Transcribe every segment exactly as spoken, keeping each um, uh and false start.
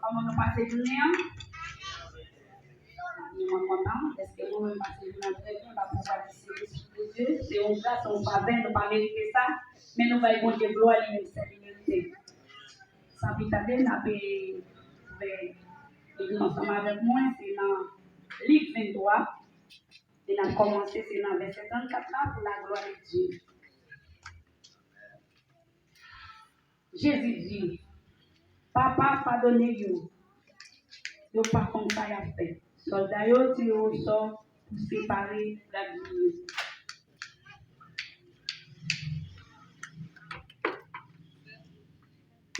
Kòman nou pase jounen an? Nou kontan, èske nou menm pase jounen an trè byen, pa pou pati se Lespri de Dye, se yon gras, se yon favè, nou pa merite sa, men nou bay Bondye glwa, li menm sèl li merite. San pli tade, n ap ouvè Bib nou ansanm avèk mwen, se nan Lik venntwa, e n ap kòmanse, se nan vèsè trannkat la, pour la gloire de Dieu. Jezi di, "Papa, padone yo. Yo pa konn sa y ap fè." Sòlda yo tire osò pou separe gad moun yo.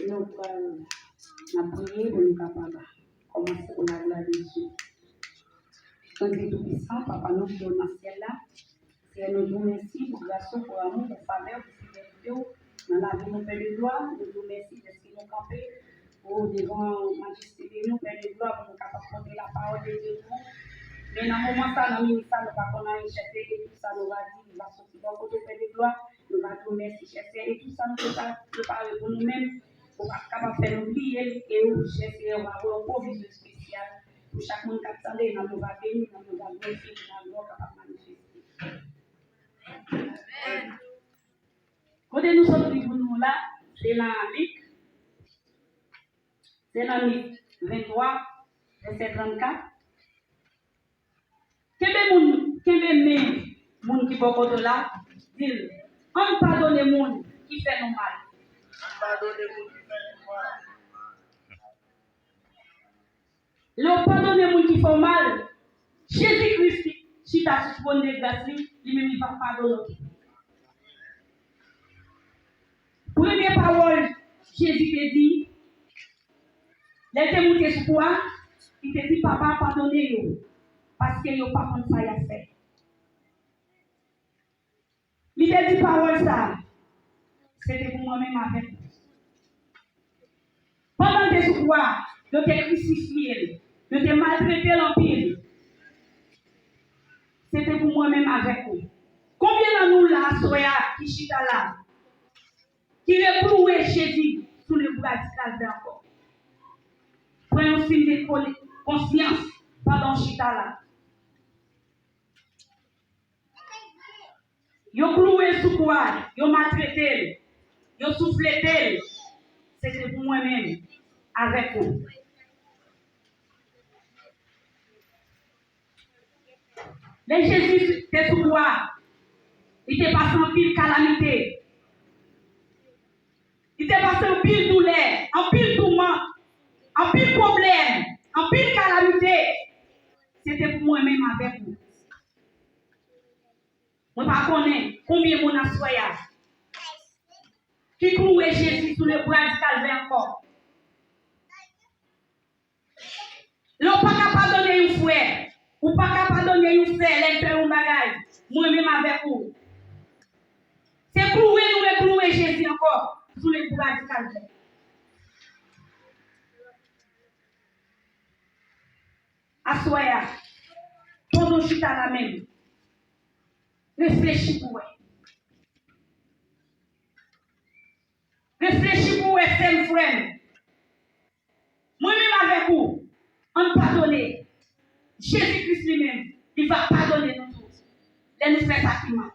Nou pral, n ap priye pou nou kapab kòmanse pou laglwa de Dye. Bondye Toupisan, Papa nou ki nan syèl la, Seyè, nou di w mèsi pou gras ou, pou amou, pou favè, pou fidelite w nan lavi nou, Pè de glwa. Nou di w mèsi dèske nou kanpe, o, devan majeste de nou, Pè de glwa, pou nou kapab pote lapawòl de Dye pou ou. Men nan moman sa, nan minit sa, nou pa konn anyen, chèche, e tout sa nou va di, li va soti bò kote w, Pè de glwa. Nou va di w mèsi, chèche, e tout sa nou te pa prepare pou nou menm, ou pa kapab fè nou bliye l, e ou, chèche, ou va voye yon pwovizyon espesyal pou chak moun k ap tande, nanm yo va beni, nanm yo va glorifye, pou laglwa w kapab manifeste. Kote nou sot li pou nou la, se nan Lik, se nan Lik venntwa, vèsè trannkat. Kenbe moun, kenbe men moun ki bò kote w la, di l, "Ann padone moun ki fè nou mal." Ann padone moun ki fè nou mal. Lè w padone moun ki fè w mal, Jezi Kris ki chita sou twòn de gras li, li menm li va padone w. Premye pawòl Jezi te di, lè l te moute sou kwa, li te di, "Papa, padone yo, paske yo pa konn sa y ap fè." Li te di pawòl sa a, se te pou mwen menm avèk ou. Pandan l te sou kwa, yo te krisifye l, yo te maltrete l anpil. Se te pou mwen menm avèk ou. Konbyen nan nou la aswè a ki chita la, ki reklouwe Jezi sou lebra di Kalvè ankò? Pran yon siy de kole-, konsyans pandan w chita la. Yo klouwe l sou kwa, yo maltrete l, yo souflete l. Se te pou mwen menm avèk ou. Lè Jezi te sou kwa, li te pase anpil kalamite. Li te pase anpil doulè, anpil toumant, anpil pwoblèm, anpil kalamite. Se te pou mwen menm avèk ou. Mwen pa konnen konbyen moun aswè a ki klouwe Jezi sou lebra di Kalvè ankò. Lè w pa ka padone yon frè, ou pa ka padone yon sè lè l fè yon bagay, mwen menm avèk ou. Se klouwe nou reklouwe Jezi ankò sou lebra di Kalvè. Aswè a, pandan w chita la menm, reflechi pou w wè. Reflechi pou w wè, sè m, frè m. Mwen menm avèk ou, ann padone. Jezi Kris li menm, li va padone nou tou lè nou fè sa ki mal.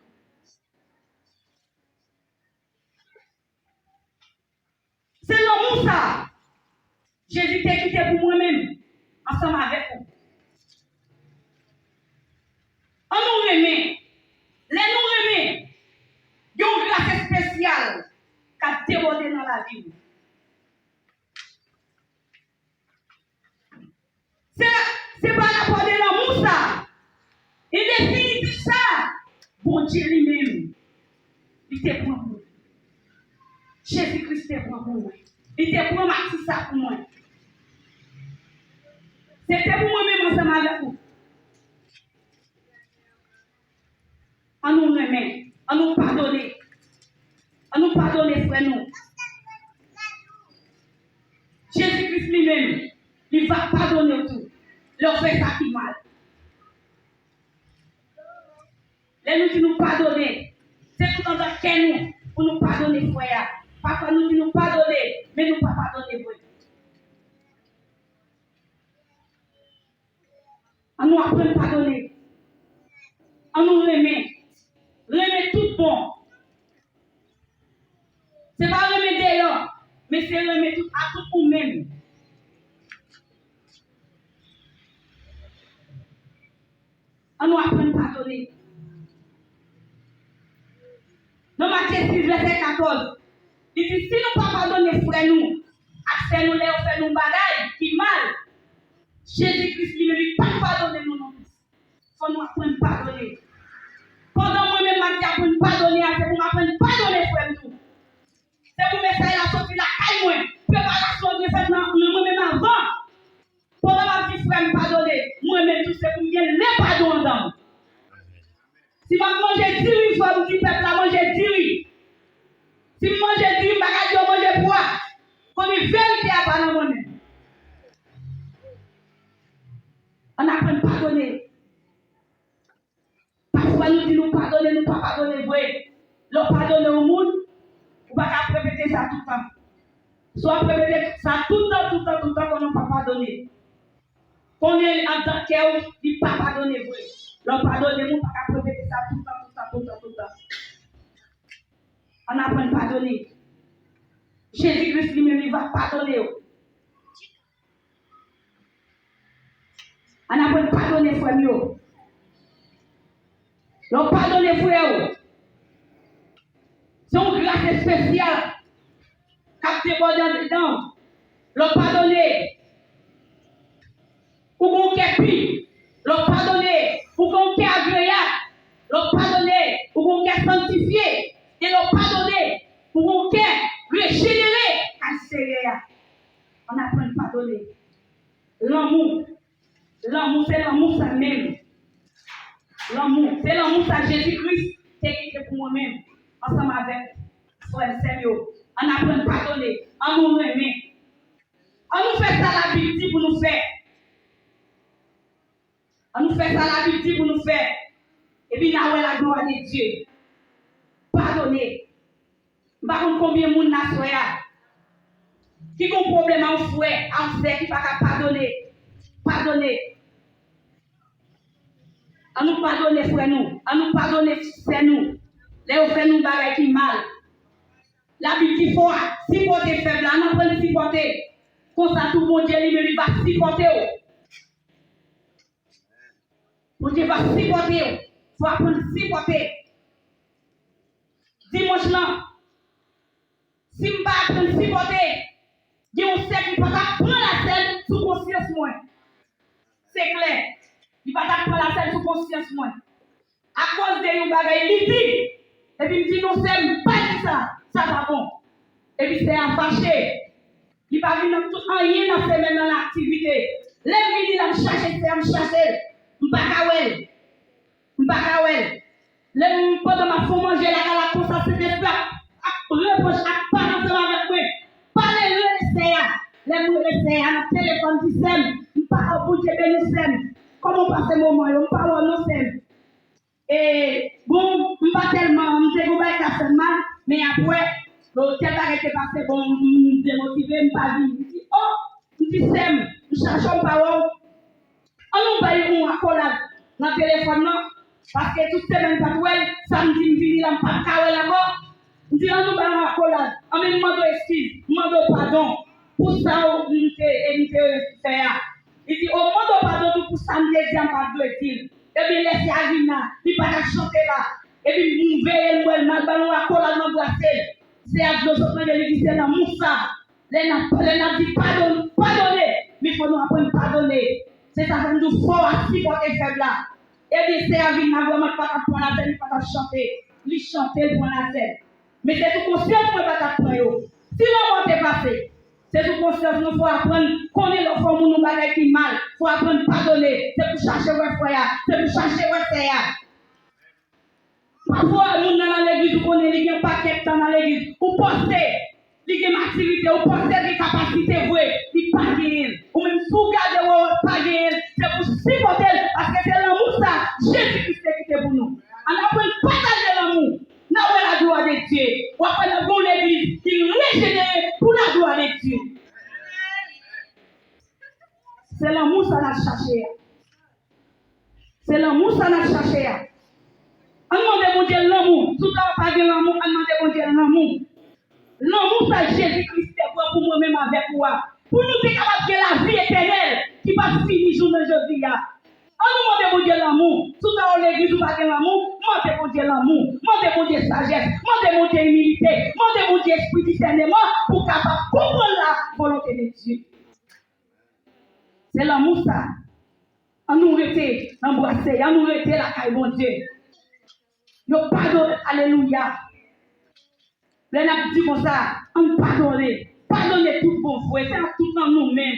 Se lanmou sa a Jezi te kite pou mwen menm, ansanm avèk ou. Ann nou renmen. Lè nou renmen, gen yon gras espesyal k ap debòde nan lavi w. Se, se pa rapò de lanmou sa, e definitif sa, Bondye li menm, li te pran pou mwen. Jezi Kris te pran pou mwen. Li te pran mati sa pou mwen. Se te pou mwen menm ansanm avèk ou. Ann nou renmen, ann nou padone. Ann nou padone frè nou. Jezi Kris li menm, li va padone w tou lè w fè sa ki mal. Lè nou di nou padone, se tout anndan kè nou pou nou padone frè a. Pafwa nou di nou padone, men nou pa padone vre. An nou aprann padone. An nou renmen. Renmen tout bon. Se pa renmen deyò, men se renmen tout a tout ou menm. An nou aprann padone. Nan Matye sis vèsè katòz, li di, si nou pa padone frè nou ak sè nou lè yo fè nou bagay ki mal, Jezi Kris li menm li p ap padone nou nonplis. Fò nou aprann padone. Pandan mwen menm m ap di aprann padone a, se pou m aprann padone frè m tou. Se pou mesaj la soti lakay mwen. Preparasyon an dwe fèt nan, nan mwen menm avan. Pandan m ap di frè m padone, mwen menm tou se pou m gen len padon anndan m. Si m ap manje diri, fò m di pèp la manje diri. Si m manje diri, m pa ka di yo manje pwa. Konnen verite a pa nan mwen menm. Ann aprann padone. Pafwa nou di nou padone, nou pa padone vre. Lè w padone yon moun, ou pa ka ap repete sa tout tan. Si w ap repete sa tout tan, tout tan, tout tan, konnen w pa padone. Konnen anndan kè w, li pa padone vre. Lè w padone moun, ou pa ka ap repete sa tout tan, tout tan, tout tan, tout tan. Ann aprann padone. Jezi Kris li menm, li va padone w. Ann aprann padone frè m yo. Lè w padone frè w, se yon gras espesyal k ap debòde anndan w. Lè w padone, ou gen yon kè pi. Lè w padone, ou gen yon kè agreyab. Lè w padone, ou gen yon kè sanktifye. E lè w padone, ou gen yon kè rejenere ak Senyè a. Ann aprann padone. Lanmou. Lanmou, se lanmou sa menm. Lanmou, se lanmou sa Jezi Kris te kite pou mwen menm, ansanm avèk frè m, sè m yo. Ann aprann padone, ann nou renmen. Ann nou fè sa Labib di pou nou fè. Ann nou fè sa Labib di pou nou fè. Epi n a wè laglwa de Dye. Padone. M pa konn konbyen moun nan aswè a ki gen yon pwoblèm a yon frè, a yon sè ki pa ka padone. Padone. Ann nou padone frè nou. Ann nou padone sè nou. Lè yo fè nou bagay ki mal. Labib di fò w sipòte fèb la. Ann aprann sipòte. Konsa tou Bondye li menm li va sipòte w. Bondye va sipòte w. Fò w aprann sipòte. Dimanch lan, si m pa aprann sipòte, gen yon sè ki pa t ap pran lasèn sou konsyans mwen. Se klè, li pa t ap pran lasèn sou konsyans mwen. Akoz de yon bagay li di, epi m di, non, sè m, pa di sa, sa pa bon. Epi sè a fache. Li pa vin nan tout anyen nan semèn nan, nan aktivite. Lè m vini la, m chache sè a, m chache l. M pa ka wè l. M pa ka wè l. Lè m, pandan m ap fè manje lakay la konsa, Sentespri ap, ap repwòche, ap pale ansanm avèk mwen. Pale, rele sè a. Lè m rele sè a nan telefòn, di, sè m, m pa, Bondye beni w, sè m. Kòman w pase moman yo? M pa wè w non, sè m. E, bon, m pa tèlman, m te gen yon bagay k ap fè m mal, men apre, bon, tèl bagay te pase, bon, m, m demotive, m pa vini. M di, o, m di, sè m, m chache w, m pa wè w. Ann nou bay yon akolad nan telefòn nan, paske tout semèn m pa t wè l, samdi m vini la, m pa t ka wè l ankò. M di, ann nou bay yon akolad, ann men m mande w eskiz, m mande w padon pou sa w, m te, e m te fè a. Li di, o, m mande w padon tou pou sa m te di a, m pa t dwe di l. Ebyen, lè sè a vin la, li pa t ap chante la. Epi m veye l, m wè l, m al ba l yon akolad, m anbrase l. Sè a di, o, sot nan li, li di, se lanmou sa. Lè n ap, lè n ap di padon, padone, men fò nou aprann padone. Se sa fè m di w fò w sipòte fèb la. Ebyen, sè a vin la vrèman, li pa t ap pran lasèn, li pa t ap chante. Li chante, li pran lasèn. Men se sou konsyans mwen pa t ap pran yo. Si lanmò te pase, se sou konsyans nou, fò w aprann konnen lè w fè yon moun yon bagay ki mal, fò w aprann padone. Se pou chache wè frè a, se pou chache wè sè a. Pafwa, moun nan nan legliz, ou konnen li gen pakèt tan nan legliz. Ou panse li gen matirite, ou panse l gen kapasite vre, li pa genyen l. Ou menm, si w gade w wè w pa genyen l, se pou sipòte l, paske se lanmou sa Jezi Kris te kite pou nou. Ann aprann pataje lanmou. N a wè laglwa de Dye. W ap wè nan yon legliz ki rejenere pou laglwa de Dye. Se lanmou sa n ap chache a. Lanmou sa n ap chache a. Ann mande Bondye lanmou. Si w ta pa gen lanmou, ann mande Bondye lanmou. Lanmou sa Jezi Kris te pran pou mwen menm avèk ou a. Pou nou te kapab gen lavi etènèl ki p ap fini jounen jodi a. Ann nou mande Bondye lanmou. Si w ta yon legliz ou pa gen lanmou, mande Bondye lanmou. Mande Bondye sajès. Mande Bondye imilite. Mande Bondye espri disèneman pou w kapab konprann la volonte de Dye. Se lanmou sa. Ann nou rete nan bwa Seyè, ann nou rete lakay Bondye. Yo padone, alelouya. Lè n ap di konsa, ann padone. Padone tout bon vre, se a tout nan nou menm.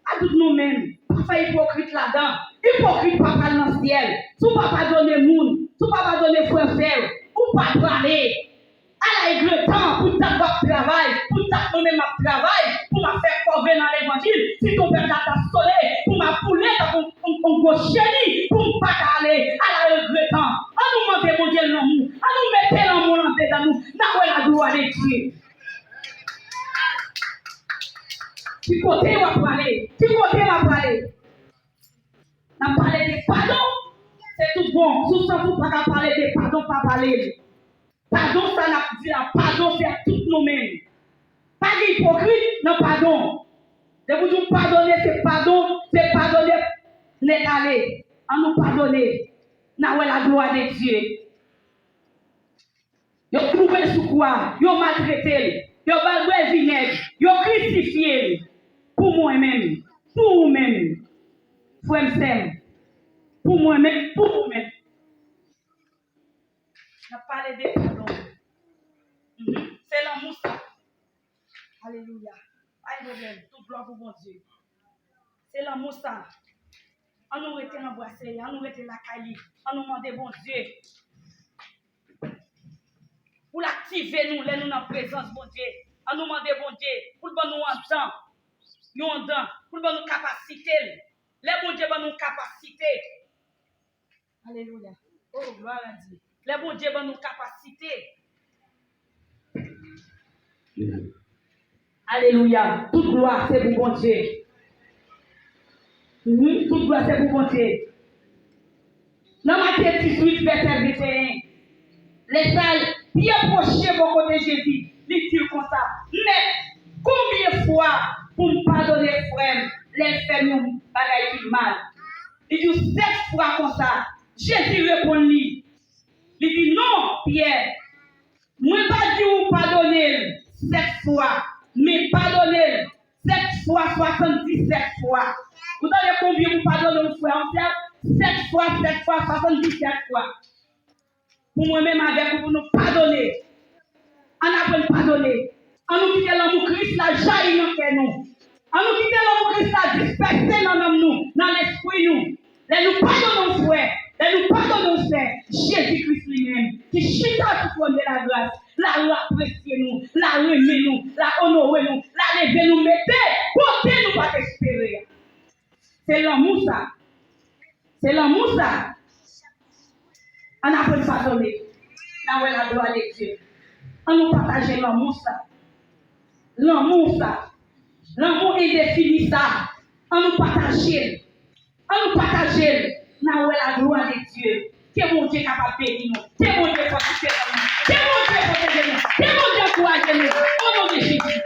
A tout nou menm. Pa fè ipokrit ladan. Ipokrit pa pral nan syèl. Si w pa padone moun, si w pa padone frè sè w, ou pa prale. Ala egretan, pou dat w ap travay, pou dat mwen menm m ap travay, pou m ap fè kòve nan levanjil, si twonpèt la ta sone, pou m ap boule tankou yon, yon, yon gwo cheni, pou m pa ka ale, ala egretan. Ann nou mande Bondye lanmou, ann nou mete lanmou l andedan nou, n a wè laglwa de Dye. Ki kote w ap prale? Ki kote w ap prale? N ap pale de padon, se tout bon. Si w santi w pa ka pale de padon, pa pale l. Padon sa n ap di la, padon se ak tout nou menm. Pa gen ipokrit nan padon. Depi w di w padone, se padon, se padone nèt ale. Ann nou padone. N a wè laglwa de Dye. Yo klouwe l sou kwa, yo maltrete l, yo ba l bwè vinèg, yo krisifye l. Pou mwen menm, pou ou menm, frè m, sè m, pou mwen menm, pou ou menm. N ap pale de padon. Mhm. Se lanmou sa. Alelouya. Pa gen pwoblèm. Tout glwa pou Bondye. Se lanmou sa. Ann nou rete nan bwa Seyè, ann nou rete lakay li. Ann nou mande Bondye pou l aktive nou lè nou nan prezans Bondye. Ann nou mande Bondye pou l ban nou yon dan, yon dan, pou l ban nou kapasite l. Lè Bondye ban nou kapasite, alelouya. Oh, glwa a Dye. Lè Bondye ban nou kapasite. Alelouya. Tout glwa se pou Bondye. Mhm, tout glwa se pou Bondye. Nan Matye dizuit, vèsè venteyen, lè sa Pyè pwoche bò kote Jezi, li di l konsa, Mèt, konbyen fwa pou m padone frè m lè l fè m yon bagay ki mal? Li di l sèt fwa konsa. Jezi reponn li, li di, Non, Pyè, mwen pa di w padone l sèt fwa, men padone l sèt fwa swasanndisèt fwa. Ou tande konbyen pou padone yon frè, yon sè? Sèt fwa, sèt fwa, swasanndisèt fwa. Pou mwen menm avèk ou, pou nou padone. Ann aprann padone. Ann nou kite lanmou Kris la jayi nan kè nou. Ann nou kite lanmou Kris la dispèse nan nanm nou, nan lespri nou. Lè nou padone yon frè, lè nou padone yon sè, Jezi Kris li menm, ki chita sou twòn de lagras, l a apresye nou, l a renmen nou, l a onore nou, l a leve nou mete kote nou pa t espere a. Se lanmou sa. Se lanmou sa. Ann aprann padone. N a wè laglwa de Dye. Ann nou pataje lanmou sa. Lanmou sa. Lanmou endefini sa. Ann nou pataje l. Ann nou pataje l. N a wè laglwa de Dye. Ke Bondye kapab beni nou. Ke Bondye fòtifye nou. Ke Bondye pwoteje nou. Ke Bondye ankouraje nou. O non de Jezi.